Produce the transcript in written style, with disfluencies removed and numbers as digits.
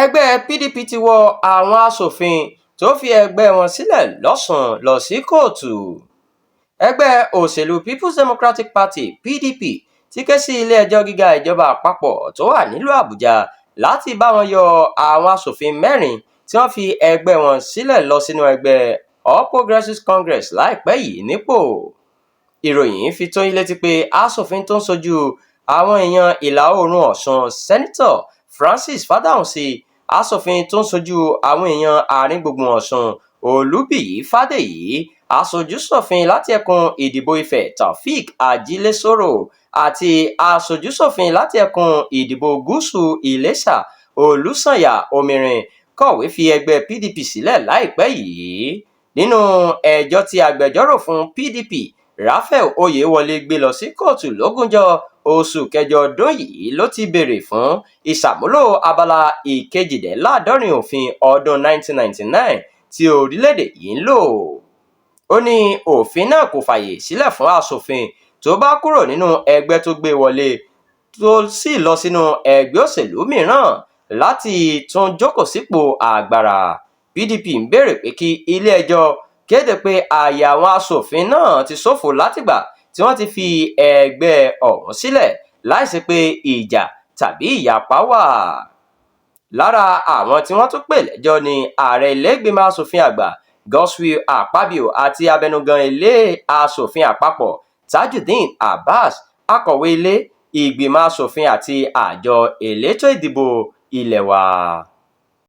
Ẹgbẹ́ PDP ti wọ àwọn aṣòfin tó fi ẹgbẹ́ wọn sílẹ̀ lọ́sùn lọ sí kóòtù. Ẹgbẹ́ òṣèlú Peoples Democratic Party, PDP, ti ké sí ilé-ẹjọ́ gíga ìjọba àpapọ̀ tó wà nílùú Àbújá láti bá wọn yọ àwọn aṣòfin mẹ́rin tí wọ́n fi ẹgbẹ́ wọn sílẹ̀ lọ sínú ẹgbẹ́ All Progressives Congress láìpẹ́ yìí nípò. Ìròyìn fi tó létí pé aṣòfin tó ń ṣojú àwọn èèyàn ìlà-oòrùn Ọ̀ṣun, Sẹ́nitọ́ Francis Fadahunsi, aṣòfin tó ń ṣojú àwọn èèyàn àárín-gbùngbùn Ọ̀ṣun, Olúbíyì Fádèyí, aṣojú-ṣòfin láti ẹkùn ìdìbò Ife, Taofeek Ajílẹ̀sọ̀rọ̀, àti aṣojú-ṣòfin láti ẹkùn ìdìbò gúúsù Iléṣà, Olùsànyà Omirin, kọ̀wé fi ẹgbẹ́ PDP sílẹ̀ láìpẹ́ yìí. Nínú ẹjọ́ tí agbẹjọ́rò fún PDP, Raphael Oyewole, gbé lọ sí kóòtù lógúnjọ́ oṣù kẹjọ ọdún yìí ló ti béèrè fún ìsàmúlò abala ìkejìdínláàádọ́rin òfin ọdún 1999 tí orílẹ̀-èdè yìí ń lò. Ó ní òfin náà kò fààyè sílẹ̀ fún aṣòfin tó bá kúrò nínú ẹgbẹ́ tó gbé wọlé tó sì lọ sínú ẹgbẹ́ òṣèlú mìíràn láti tún jókòó sípò agbára. PDP ń béèrè pé kí ilé-ẹjọ́ kéde pé ààyè àwọn aṣòfin náà ti ṣófo látìgbà tí wọ́n ti fi ẹgbẹ́ ọ̀hún sílẹ̀ láìsí pé ìjà tàbí ìyapa wà. Lára àwọn tí wọ́n tún pè lẹ́jọ́ ní ààrẹ ilé-ìgbìmọ̀ aṣòfin àgbà, Godswill Akpabio, àti abẹnugan ilé aṣòfin àpapọ̀, Tajudeen Abbas, akọ̀wé ilé ìgbìmọ̀ aṣòfin àti àjọ elétò ìdìbò ilé wa.